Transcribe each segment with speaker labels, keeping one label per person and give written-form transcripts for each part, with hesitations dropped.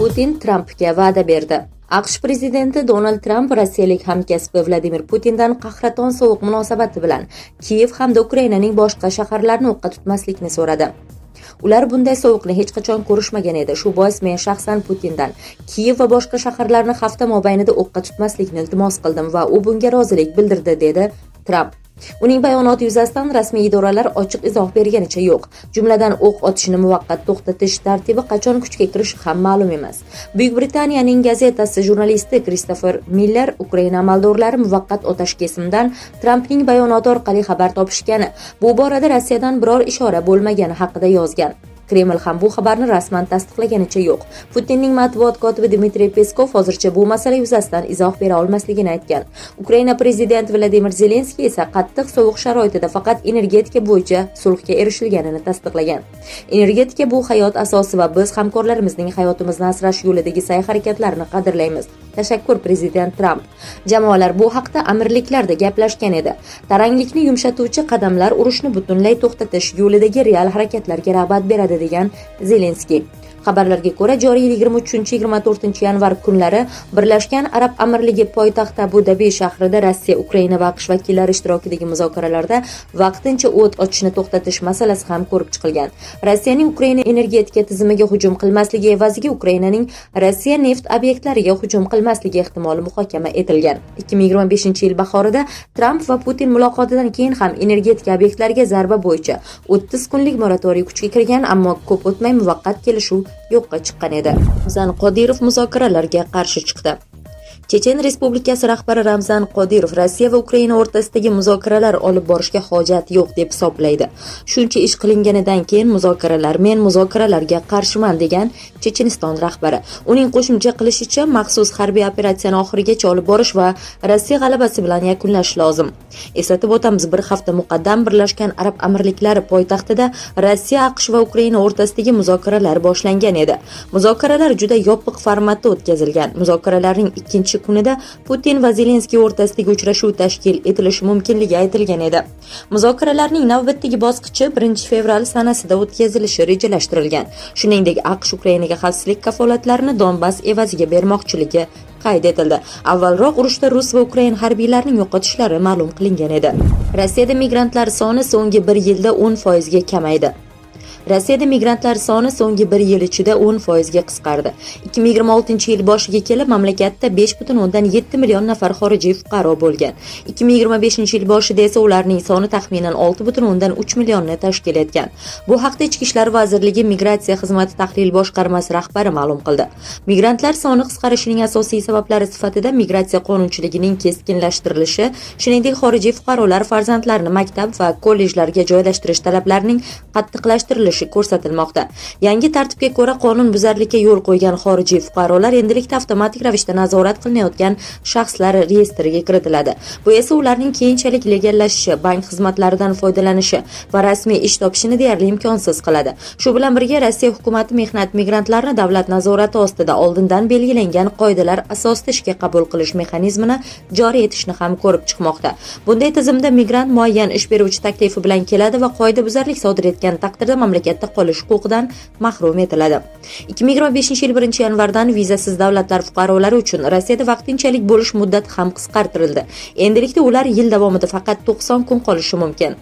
Speaker 1: Putin Trampga va'da berdi. AQSh prezidenti Donald Tramp rossiyalik hamkasbi Vladimir Putindan qahraton sovuq munosabati bilan Kiyev hamda Ukrainaning boshqa shaharlarini o'qqa tutmaslikni so'radi. "Ular bunday sovuqni hech qachon ko'rishmagan edi. Shu bois men shaxsan Putindan Kiyev va boshqa shaharlarni hafta mobaynida o'qqa tutmaslikni iltimos qildim va u bunga rozilik bildirdi", dedi Tramp. Uning bayonoti yuzasidan rasmiy idoralar ochiq izoh berganicha yo'q. Jumladan, o'q otishni muvaqqat to'xtatish tartibi qachon kuchga kirishi ham ma'lum emas. Buyuk Britaniyaning gazetasi jurnalisti Kristofer Miller Ukraina amaldorlari muvaqqat otashkesimdan Trampning bayonoti orqali xabar topishgani, bu borada Rossiyadan biror ishora bo'lmagani haqida yozgan. Kreml ham bu xabarni rasman tasdiqlaganicha yo'q. Putinning matbuot kotibi Dmitriy Peskov hozircha bu masala yuzasidan izoh bera olmasligini aytgan. Ukraina prezidenti Vladimir Zelenskiy esa qattiq sovuq sharoitida faqat energetika bo'yicha sulhga erishilganini tasdiqlagan. "Energetika bu hayot asosi va biz hamkorlarimizning hayotimizni asrash yo'lidagi sa'y harakatlarini qadrlaymiz. Tashakkur, prezident Tramp. Jamoalar bu haqda Amirliklarda gaplashgan edi. Taranglikni yumshatuvchi qadamlar urushni butunlay to'xtatish yo'lidagi real harakatlarga rag'bat beradi", degan Zelenskiy. Xabarlarga ko'ra, joriy yil 23-24 yanvar kunlari Birlashgan Arab Amirligi poytaxti Abu Dabi shahrida Rossiya, Ukraina va AQSh vakillari ishtirokidagi muzokaralarda vaqtincha o't ochishni to'xtatish masalasi ham ko'rib chiqilgan. Rossiyaning Ukraina energetika tizimiga hujum qilmasligi evaziga Ukrainaning Rossiya neft obyektlariga hujum qilmasligi ehtimoli muhokama etilgan. 2025 yil bahorida Tramp va Putin muloqotidan keyin ham energetika obyektlariga zarba bo'yicha 30 kunlik moratoriy kuchga kirgan, ammo ko'p o'tmay muvaqqat kelishuv yo'qqa chiqqan edi. Ramzan Qodirov muzokaralarga qarshi chiqdi. Chechen Respublikasi rahbari Ramzan Qodirov Rossiya va Ukraina o'rtasidagi muzokaralar olib borishga hojat yo'q deb hisoblaydi. "Shuncha ish qilinganidan keyin muzokaralar, men muzokaralarga qarshiman", degan Checheniston rahbari. Uning qo'shimcha qilishicha, maxsus harbiy operatsiyani oxirigacha olib borish va Rossiya g'alabasi bilan yakunlash lozim. Eslatib o'tamiz, bir hafta muqaddam Birlashgan Arab Amirliklari poytaxtida Rossiya, AQSh va Ukraina o'rtasidagi muzokaralar boshlangan edi. Muzokaralar juda yopiq formatda o'tkazilgan. Muzokaralarning ikkinchi kunida Putin va Zelenskiy o'rtasidagi uchrashuv tashkil etilishi mumkinligi aytilgan edi. Muzokaralarning navbatdagi bosqichi 1 fevral sanasida o'tkazilishi rejalashtirilgan. Shuningdek, AQSh Ukrainaga xavfsizlik kafolatlarini Donbass evaziga bermoqchiligi qayd etildi. Avvalroq urushda rus va ukrain harbiylarining yo'qotishlari ma'lum qilingan edi. Rossiyada migrantlar soni so'nggi bir yilda 10% ga kamaydi. Rossiyada migrantlar soni so'nggi bir yil ichida 10% ga qisqardi. 2026 yil boshiga kelib mamlakatda 5,7 million nafar xorijiy fuqaro bo'lgan. 2025 yil boshida esa ularning soni taxminan 6,3 millionni tashkil etgan. Bu haqda Ichki ishlar vazirligi migratsiya xizmati tahlil boshqarmasi rahbari ma'lum qildi. Migrantlar soni qisqarishining asosiy sabablari sifatida migratsiya qonunchiligining keskinlashtirilishi, shuningdek, xorijiy fuqarolar farzandlarini maktab va kollejlarga joylashtirish talablarining qattiqlashtirilishi ko'rsatilmoqda. Yangi tartibga ko'ra, qonunbuzarlikka yo'l qo'ygan xorijiy fuqarolar endilikda avtomatik ravishda nazorat qilinayotgan shaxslar reyestriga kiritiladi. Bu esa ularning keyinchalik legallashishi, bank xizmatlaridan foydalanishi va rasmiy ish topishini deyarli imkonsiz qiladi. Shu bilan birga, Rossiya hukumati mehnat migrantlarini davlat nazorati ostida oldindan belgilangan qoidalar asosida ishga qabul qilish mexanizmini joriy etishni ham ko'rib chiqmoqda. Bunday tizimda migrant muayyan ish beruvchi taklifi bilan keladi va qoidabuzarlik sodir etgan taqdirda mamlakatda qolish huquqidan mahrum etiladi. 2025 yil 1 yanvardan vizasiz davlatlar fuqarolari uchun Rossiyada vaqtinchalik bo'lish muddati ham qisqartirildi. Endilikda ular yil davomida faqat 90 kun qolishi mumkin.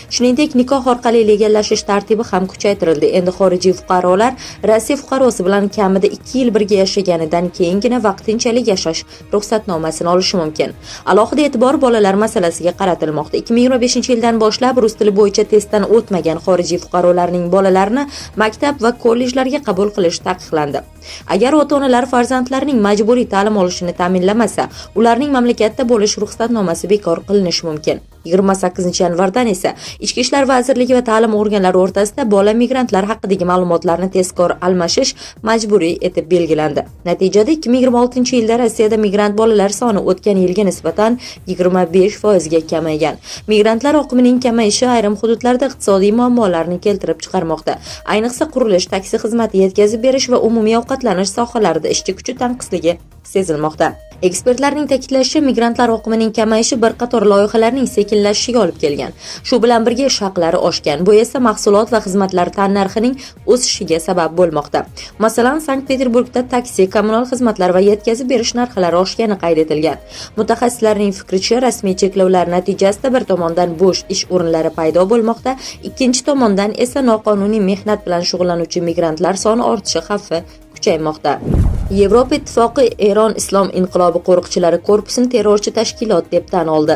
Speaker 1: Shuningdek, nikoh orqali legallashish tartibi ham kuchaytirildi. Endi xorijiy fuqarolar Rossiya fuqarosi bilan kamida 2 yil birga yashaganidan keyingina vaqtinchalik yashash ruxsatnomasini olishi mumkin. Alohida e'tibor bolalar masalasiga qaratilmoqda. 2025 yildan boshlab rus tili bo'yicha testdan o'tmagan xorijiy fuqarolarning bolalarini maktab va kollejlarga qabul qilish taqiqlandi. Agar ota-onalar farzandlarining majburiy ta'lim olishini ta'minlamasa, ularning mamlakatda bo'lish ruxsatnomasi bekor qilinishi mumkin. 28 yanvardan esa Ichki ishlar vazirligi va ta'lim organlari o'rtasida bola migrantlar haqidagi ma'lumotlarni tezkor almashish majburiy etib belgilandi. Natijada 2026 yilda Rossiyada migrant bolalar soni o'tgan yilga nisbatan 25% ga kamaygan. Migrantlar oqimining kamayishi ayrim hududlarda iqtisodiy muammolarni keltirib chiqarmoqda. Ayniqsa, qurilish, taksi xizmati yetkazib berish va umumiy ovqatlanish sohalarida ishchi kuchi tanqisligi sezilmoqda. Ekspertlarning ta'kidlashicha, migrantlar oqimining kamayishi bir qator loyihalarning sekinlashishiga olib kelgan. Shu bilan birga ish haqlari oshgan. Bu esa mahsulot va xizmatlar tannarxining o'sishiga sabab bo'lmoqda. Masalan, Sankt-Peterburgda taksi, kommunal xizmatlar va yetkazib berish narxlari oshgani qayd etilgan. Mutaxassislarning fikricha, rasmiy cheklovlar natijasida bir tomondan bo'sh ish o'rinlari paydo bo'lmoqda, ikkinchi tomondan esa noqonuniy mehnat bilan shug'ullanuvchi migrantlar soni ortishi xavfi kuchaymoqda. Yevropa Ittifoqi Eron Islom inqilobi qo'riqchilari korpusini terrorchi tashkilot deb tan oldi.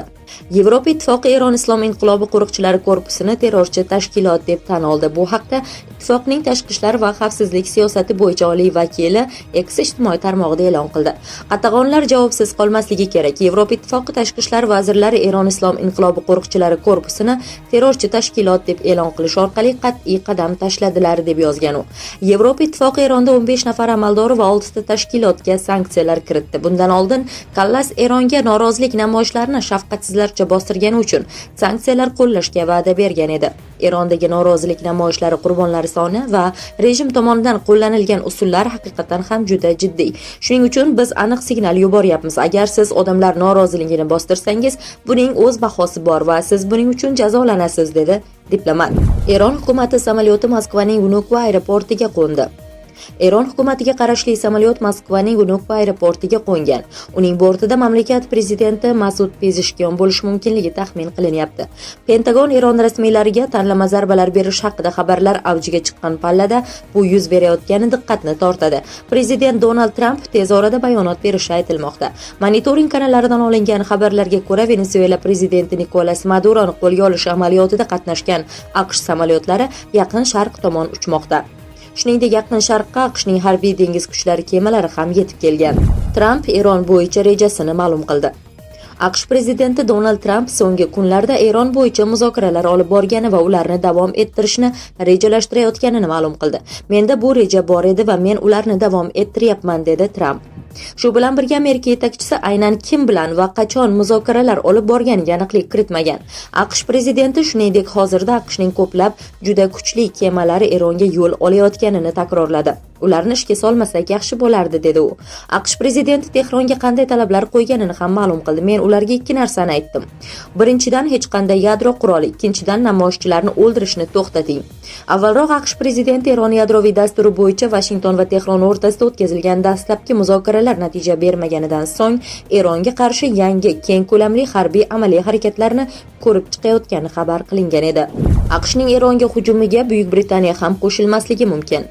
Speaker 1: Yevropa Ittifoqi Eron Islom inqilobi qo'riqchilari korpusini terrorchi tashkilot deb tan oldi. Bu haqda ittifoqning tashqi ishlar va xavfsizlik siyosati bo'yicha oliy vakili X ijtimoiy tarmog'ida e'lon qildi. Qatag'onlar javobsiz qolmasligi kerak. Yevropa Ittifoqi tashqi ishlar vazirlari Eron Islom inqilobi qo'riqchilari korpusini terrorchi tashkilot deb e'lon qilish orqali qat'iy qadam tashladilar, deb yozgan u. Yevropa Ittifoqi Eronda 15 nafar amaldori va 6 ta tashkilotga sanksiyalar kiritdi. Bundan oldin Kallas Eronga norozilik namoyishlarini shafqatsizlarcha bostirgani uchun sanksiyalar qo'llashga va'da bergan edi. Erondagi norozilik namoyishlari qurbonlari soni va rejim tomonidan qo'llanilgan usullar haqiqatan ham juda jiddiy. Shuning uchun biz aniq signal yuboryapmiz. Agar siz odamlar noroziligini bostirsangiz, buning o'z bahosi bor va siz buning uchun jazolanasiz, dedi diplomat. Eron hukumati samolyoti Moskvaning Vnukovo aeroportiga qo'ndi. Eron hukumatiga qarashli samolyot Moskvaning Vnukovo aeroportiga qo'ngan. Uning bortida mamlakat prezidenti Masud Pezeshkiyon bo'lishi mumkinligi taxmin qilinyapti. Pentagon Eron rasmiylariga tanlama zarbalar berish haqida xabarlar avjiga chiqqan pallada bu yuz berayotgani diqqatni tortadi. Prezident Donald Tramp tez orada bayonot berishi aytilmoqda. Monitoring kanallaridan olingan xabarlarga ko'ra, Venesuela prezidenti Nikolas Maduroni qo'lga olish amaliyotida qatnashgan AQSh samolyotlari Yaqin Sharq tomon uchmoqda. Shuningdek, Yaqin Sharqqa AQShning harbiy dengiz kuchlari kemalari ham yetib kelgan. Tramp Eron bo'yicha rejasini ma'lum qildi. AQSh prezidenti Donald Tramp so'nggi kunlarda Eron bo'yicha muzokaralar olib borgani va ularni davom ettirishni rejalashtirayotganini ma'lum qildi. "Menda bu reja bor edi va men ularni davom ettiryapman", dedi Tramp. Shu bilan birga Amerika yetakchisi aynan kim bilan va qachon muzokaralar olib borganiga aniqlik kiritmagan. AQSh prezidenti, shuningdek, hozirda AQShning ko'plab juda kuchli kemalari Eronga yo'l olayotganini takrorladi. "Ularni ishga solmasak yaxshi bo'lardi", dedi u. AQSh prezidenti Tehronga qanday talablar qo'yganini ham ma'lum qildi. "Men ularga ikki narsani aytdim. Birinchidan, hech qanday yadro quroli, ikkinchidan, namoyishchilarni o'ldirishni to'xtating". Avvalroq AQSh prezidenti Eron yadroviy dasturi bo'yicha Vashington va Tehron o'rtasida o'tkazilgan dastlabki muzokaralar natija bermaganidan so'ng Eronga qarshi yangi keng ko'lamli harbiy amaliy harakatlarni ko'rib chiqayotgani xabar qilingan edi. AQShning Eronga hujumiga Buyuk Britaniya ham qo'shilmasligi mumkin.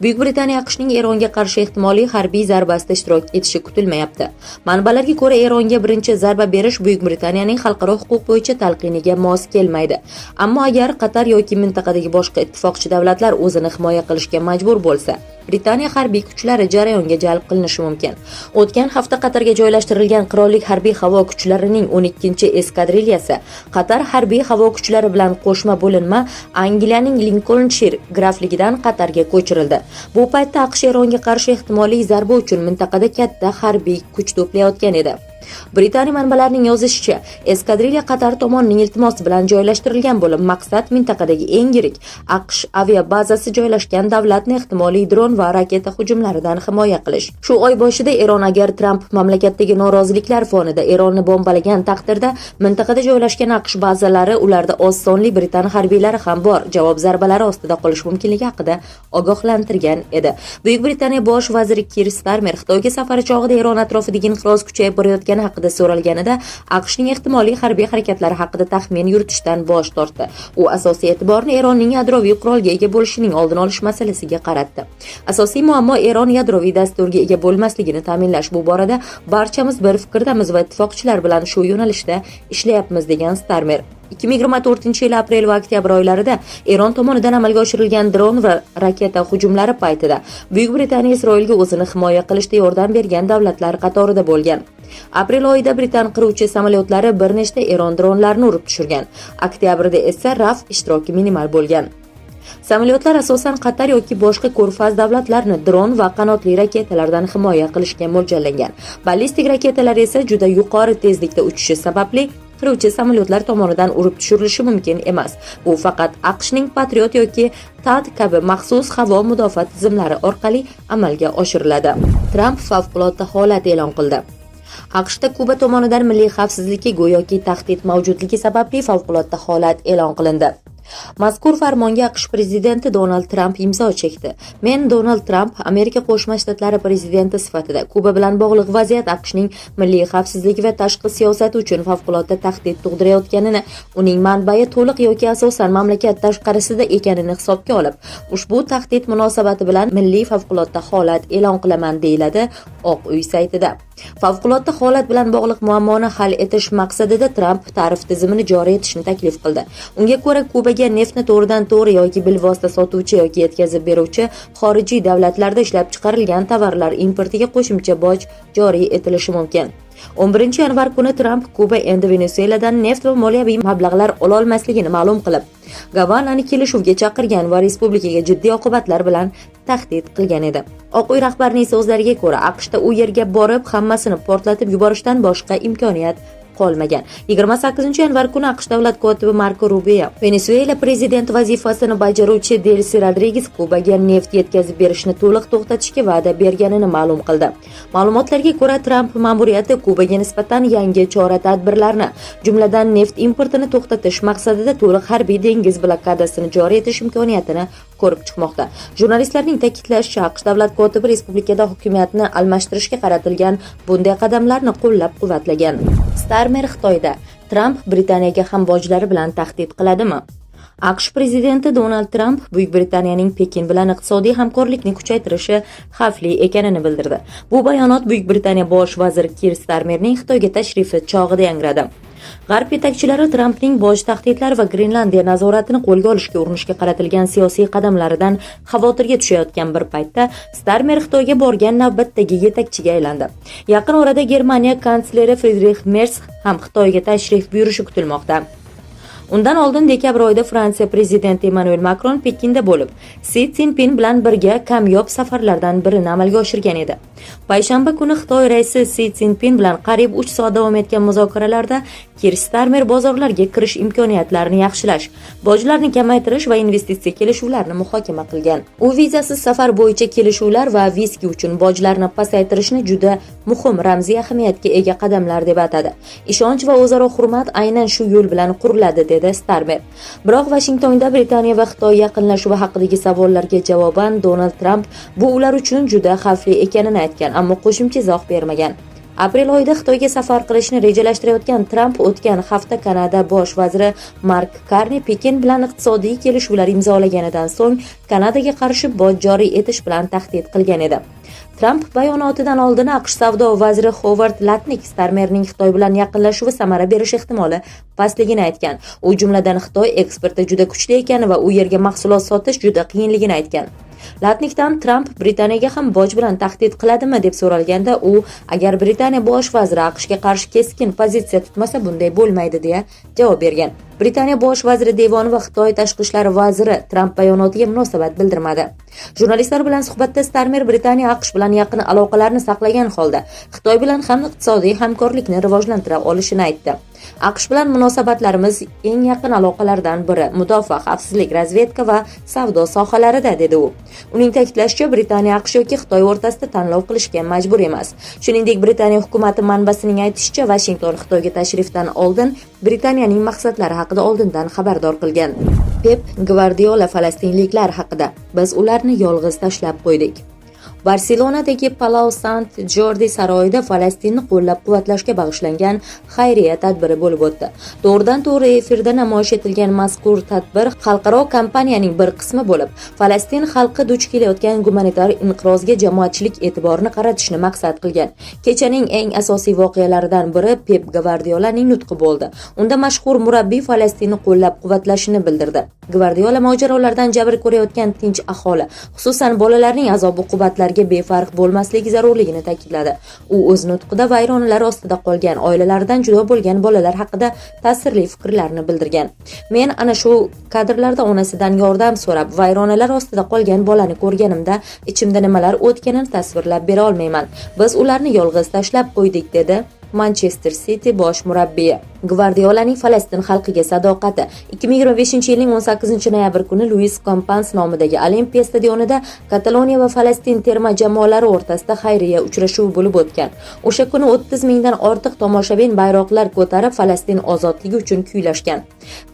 Speaker 1: Buyuk Britaniya AQShning Eronga qarshi ehtimoliy harbiy zarbasida ishtirok etishi kutilmayapti. Manbalarga ko'ra, Eronga birinchi zarba berish Buyuk Britaniyaning xalqaro huquq bo'yicha talqiniga mos kelmaydi. Ammo agar Qatar yoki mintaqadagi boshqa ittifoqchi davlatlar o'zini himoya qilishga majbur bo'lsa, Britaniya harbiy kuchlari jarayonga jalb qilinishi mumkin. O'tgan hafta Qatarga joylashtirilgan Qirollik harbiy havo kuchlarining 12-eskadrilyasi Qatar harbiy havo kuchlari bilan qo'shma bo'linma Angliyaning Linkolnshir grafligidan Qatarga ko'chirildi. Bu paytda AQSh Eronga qarshi ehtimoliy zarba uchun mintaqada katta harbiy kuch to'playotgan edi. Britaniya manbalarining yozishicha, eskadrilya Qatar tomonining iltimosi bilan joylashtirilgan bo'lib, maqsad mintaqadagi eng yirik AQSh aviabazasi joylashgan davlatni ehtimoliy dron va raketa hujumlaridan himoya qilish. Shu oy boshida Eron agar Tramp mamlakatdagi noroziliklar fonida Eronni bombalagan taqdirda mintaqada joylashgan AQSh bazalari, ularda oz sonli britan harbiylari ham bor, javob zarbalari ostida qolishi mumkinligi haqida ogohlantirgan edi. Buyuk Britaniya bosh vaziri Kir Starmer Xitoyga safari chog'ida Eron atrofidagi inqiroz kuchayib borayotgani haqida so'ralganida AQShning ehtimoliy harbiy harakatlari haqida taxmin yuritishdan bosh tortdi. U asosiy e'tiborni Eronning yadroviy qurolga ega bo'lishining oldini olish masalasiga qaratdi. "Asosiy muammo Eron yadroviy dasturga ega bo'lmasligini ta'minlash. Bu borada barchamiz bir fikrdamiz va ittifoqchilar bilan shu yo'nalishda ishlayapmiz", degan Starmer. 2024 yil aprel va oktyabr oylarida Eron tomonidan amalga oshirilgan dron va raketa hujumlari paytida Buyuk Britaniya Isroilga o'zini himoya qilishda yordam bergan davlatlar qatorida bo'lgan. Aprel oyida britan qiruvchi samolyotlari bir nechta Eron dronlarini urib tushirgan. Oktyabrda esa RAF ishtiroki minimal bo'lgan. Samolyotlar asosan Qatar yoki boshqa ko'rfaz davlatlarini dron va qanotli raketalardan himoya qilishga mo'ljallangan. Ballistik raketalar esa juda yuqori tezlikda uchishi sababli qiruvchi samolyotlar tomonidan urib tushirilishi mumkin emas. Bu faqat AQShning Patriot yoki THAAD kabi maxsus havo mudofaa tizimlari orqali amalga oshiriladi. Tramp favqulodda holat e'lon qildi. AQShda Kuba tomonidan milliy xavfsizlikka go'yoki tahdid mavjudligi sababli favqulodda holat e'lon qilindi. Mazkur farmonga AQSh prezidenti Donald Tramp imzo chekdi. Men, Donald Tramp, Amerika Qo'shma Shtatlari prezidenti sifatida Kuba bilan bog'liq vaziyat AQShning milliy xavfsizligi va tashqi siyosati uchun favqulodda tahdid tug'dirayotganini, uning manbai to'liq yoki asosan mamlakat tashqarisida ekanini hisobga olib, ushbu tahdid munosabati bilan milliy favqulodda holat e'lon qilaman, deyiladi Oq uy saytida. Favqulodda holat bilan bog'liq muammoni hal etish maqsadida Tramp tarif tizimini joriy etishni taklif qildi. Unga ko'ra, Kubaga neftni to'g'ridan to'g'ri yoki bilvosita sotuvchi yoki yetkazib beruvchi xorijiy davlatlarda ishlab chiqarilgan tovarlar importiga qo'shimcha boj joriy etilishi mumkin. 11 yanvar kuni Tramp Kuba endi Venesueladan neft va moliyaviy mablag'lar ololmasligini ma'lum qilib, Gavanani kelishuvga chaqirgan va respublikaga jiddiy oqibatlar bilan tahdid qilgan edi. Oq uy rahbarining so'zlariga ko'ra, AQShda u yerga borib hammasini portlatib yuborishdan boshqa imkoniyat qolmagan. 28 yanvar kuni AQSh davlat kotibi Marko Rubio Venesuela prezidenti vazifasini bajaruvchi Delsi Rodriges Kubaga neft yetkazib berishni to'liq to'xtatishga va'da berganini ma'lum qildi. Ma'lumotlarga ko'ra, Tramp ma'muriyati Kubaga nisbatan yangi chora-tadbirlarni, jumladan neft importini to'xtatish maqsadida to'liq harbiy dengiz blokadasini joriy etish imkoniyatini ko'rib chiqmoqda. Jurnalistlarning ta'kidlashicha, AQSh davlat kotibi respublikada hokimiyatni almashtirishga qaratilgan bunday qadamlarni qo'llab-quvvatlagan. Starmer Xitoyda: Tramp Britaniyaga ham bojlari bilan tahdid qiladimi? AQSh prezidenti Donald Tramp Buyuk Britaniyaning Pekin bilan iqtisodiy hamkorlikni kuchaytirishi xavfli ekanini bildirdi. Bu bayonot Buyuk Britaniya bosh vaziri Kir Starmerning Xitoyga tashrifi chog'ida yangradi. G'arb yetakchilari Trampning boj tahdidlari va Grenlandiya nazoratini qo'lga olishga urinishga qaratilgan siyosiy qadamlaridan xavotirga tushayotgan bir paytda Starmer Xitoyga borgan navbatdagi yetakchiga aylandi. Yaqin orada Germaniya kansleri Fridrix Mers ham Xitoyga tashrif buyurishi kutilmoqda. Undan oldin dekabr oyida Fransiya prezidenti Emmanuel Makron Pekinda bo'lib, Si Szinpin bilan birga kamyob safarlardan birini amalga oshirgan edi. Payshanba kuni Xitoy raisi Si Szinpin bilan qariyb 3 soat davom etgan muzokaralarda Kir Starmer bozorlarga kirish imkoniyatlarini yaxshilash, bojlarni kamaytirish va investitsiya kelishuvlarini muhokama qilgan. U vizasiz safar bo'yicha kelishuvlar va viski uchun bojlarni pasaytirishni juda muhim ramziy ahamiyatga ega qadamlar deb atadi. Ishonch va o'zaro hurmat aynan shu yo'l bilan quriladi, dedi Starmer. Biroq Vashingtonda Britaniya va Xitoy yaqinlashuvi haqidagi savollarga javoban Donald Tramp bu ular uchun juda xavfli ekanini aytgan, ammo qo'shimcha izoh bermagan. Aprel oyida Xitoyga safar qilishni rejalashtirayotgan Tramp o'tgan hafta Kanada bosh vaziri Mark Karni Pekin bilan iqtisodiy kelishuvlar imzolaganidan so'ng Kanadaga qarshi boj joriy etish bilan tahdid qilgan edi. Tramp bayonotidan oldin AQSh savdo vaziri Howard Latnik Starmerning Xitoy bilan yaqinlashuvi samara berish ehtimoli pastligini aytgan. U jumladan Xitoy eksporti juda kuchli ekani va u yerga mahsulot sotish juda qiyinligini aytgan. Latnikdan Tramp Britaniyaga ham boj bilan tahdid qiladimi deb so'ralganda, u agar Britaniya bosh vaziri AQShga qarshi keskin pozitsiya tutmasa, bunday bo'lmaydi, deya javob bergan. Britaniya bosh vaziri devoni va Xitoy tashqi ishlar vaziri Tramp bayonotiga munosabat bildirmadi. Jurnalistlar bilan suhbatda Starmer Britaniya AQSh bilan yaqin aloqalarni saqlagan holda Xitoy bilan ham iqtisodiy hamkorlikni rivojlantira olishini aytdi. AQSh bilan munosabatlarimiz eng yaqin aloqalardan biri mudofaa, xavfsizlik, razvedka va savdo sohalarida, dedi u. Uning ta'kidlashicha, Britaniya AQSh yoki Xitoy o'rtasida tanlov qilishga majbur emas. Shuningdek, Britaniya hukumati manbasining aytishicha, Vashington Xitoyga tashrifdan oldin Britaniyaning maqsadlari haqida oldindan xabardor qilgan. Pep Gvardiola falastinliklar haqida: "Biz ularni yolg'iz tashlab qo'ydik". Barselonadagi Palau Sant Jordi saroyida Falastinni qo'llab-quvvatlashga bag'ishlangan xayriya tadbiri bo'lib o'tdi. To'g'ridan to'g'ri efirda namoyish etilgan mazkur tadbir xalqaro kampaniyaning bir qismi bo'lib, Falastin xalqi duch kelayotgan gumanitar inqirozga jamoatchilik e'tiborini qaratishni maqsad qilgan. Kechaning eng asosiy voqealaridan biri Pep Gvardiolaning nutqi bo'ldi. Unda mashhur murabbiy Falastinni qo'llab-quvvatlashini bildirdi. Gvardiola mojarolardan jabr ko'rayotgan tinch aholi, xususan bolalarning azob-uqubatlariga befarq bo'lmasligi zarurligini ta'kidladi. U o'z nutqida vayronalar ostida qolgan oilalaridan judo bo'lgan bolalar haqida ta'sirli fikrlarni bildirgan. Men ana shu kadrlarda onasidan yordam so'rab, vayronalar ostida qolgan bolani ko'rganimda ichimda nimalar o'tganini tasvirlab bera olmayman. Biz ularni yolg'iz tashlab qo'ydik, dedi. Manchester City bosh murabbiyi. Gvardiolaning Falastin xalqiga sadoqati. 2025-yilning 18 noyabr kuni Luis Kompans nomidagi Olimpiya stadionida Kataloniya va Falastin terma jamoalari o'rtasida xayriya uchrashuvi bo'lib o'tgan. O'sha kuni 30 mingdan ortiq tomoshabin bayroqlar ko'tarib, Falastin ozodligi uchun kuylashgan.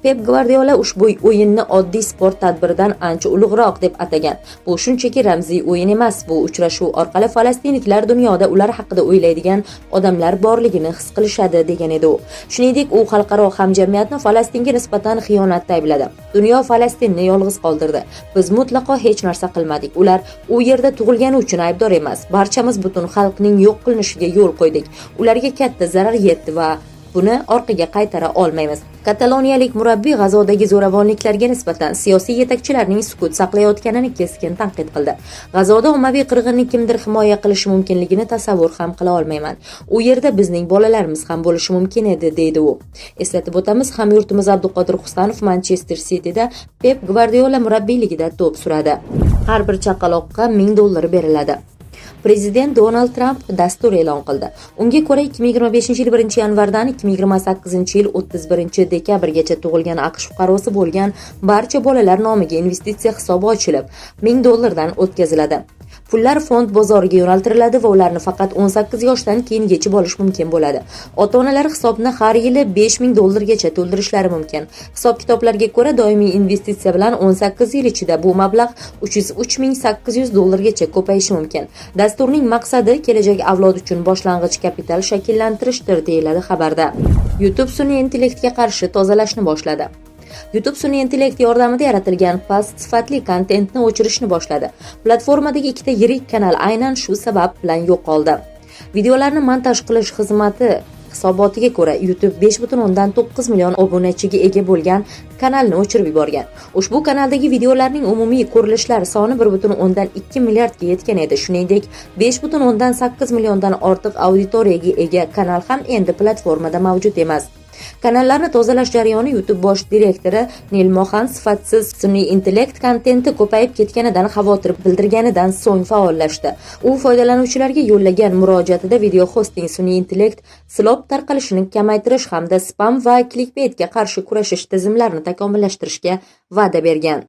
Speaker 1: Pep Gvardiola ushbu o'yinni oddiy sport tadbiridan ancha ulug'roq deb atagan. Bu shunchaki ramziy o'yin emas, bu uchrashuv orqali falastinliklar dunyoda ular haqida o'ylaydigan odamlar borligini his qilishadi, degan edi u. Shuningdek, u xalqaro hamjamiyatni Falastinga nisbatan xiyonatda aybladi. Dunyo Falastinni yolg'iz qoldirdi. Biz mutlaqo hech narsa qilmadik. Ular u yerda tug'ilgani uchun aybdor emas. Barchamiz butun xalqning yo'q qilinishiga yo'l qo'ydik. Ularga katta zarar yetdi va buni orqaga qaytara olmaymiz. Kataloniyalik murabbiy G'azodagi zo'ravonliklarga nisbatan siyosiy yetakchilarning sukut saqlayotganini keskin tanqid qildi. G'azoda ommaviy qirg'inni kimdir himoya qilishi mumkinligini tasavvur ham qila olmayman. U yerda bizning bolalarimiz ham bo'lishi mumkin edi, deydi u. Eslatib o'tamiz, hamyurtimiz Abduqodir Husanov Manchester Cityda Pep Gvardiola murabbiyligida to'p suradi. Har bir chaqaloqqa 1000 dollar beriladi. Prezident Donald Tramp dastur e'lon qildi. Unga ko'ra, 2025 yil 1 yanvardan 2028 yil 31 dekabrgacha tug'ilgan AQSh fuqarosi bo'lgan barcha bolalar nomiga investitsiya hisobi ochilib, 1000 dollardan o'tkaziladi. Pullar fond bozoriga yo'naltiriladi va ularni faqat 18 yoshdan keyin yechib olish mumkin bo'ladi. Ota-onalar hisobni har yili 5000 dollargacha to'ldirishlari mumkin. Hisob-kitoblarga ko'ra, doimiy investitsiya bilan 18 yil ichida bu mablag' 303 800 dollargacha ko'payishi mumkin. Dasturning maqsadi kelajak avlod uchun boshlang'ich kapital shakllantirishdir, deyiladi xabarda. YouTube sun'iy intellektga qarshi tozalashni boshladi. YouTube sun'iy intellekt yordamida yaratilgan past sifatli kontentni o'chirishni boshladi. Platformadagi ikkita yirik kanal aynan shu sabab bilan yo'qoldi. Videolarni montaj qilish xizmati hisobotiga ko'ra, YouTube 5,9 million obunachiga ega bo'lgan kanalni o'chirib yuborgan. Ushbu kanaldagi videolarning umumiy ko'rilishlar soni 1,2 milliardga yetgan edi. Shuningdek, 5,8 milliondan ortiq auditoriyaga ega kanal ham endi platformada mavjud emas. Kanallarni tozalash jarayoni YouTube bosh direktori Nil Mohan sifatsiz sun'iy intellekt kontenti ko'payib ketganidan xavotir bildirganidan so'ng faollashdi. U foydalanuvchilarga yo'llagan murojaatida video hosting sun'iy intellekt slop tarqalishini kamaytirish hamda spam va klikbeytga qarshi kurashish tizimlarini takomillashtirishga va'da bergan.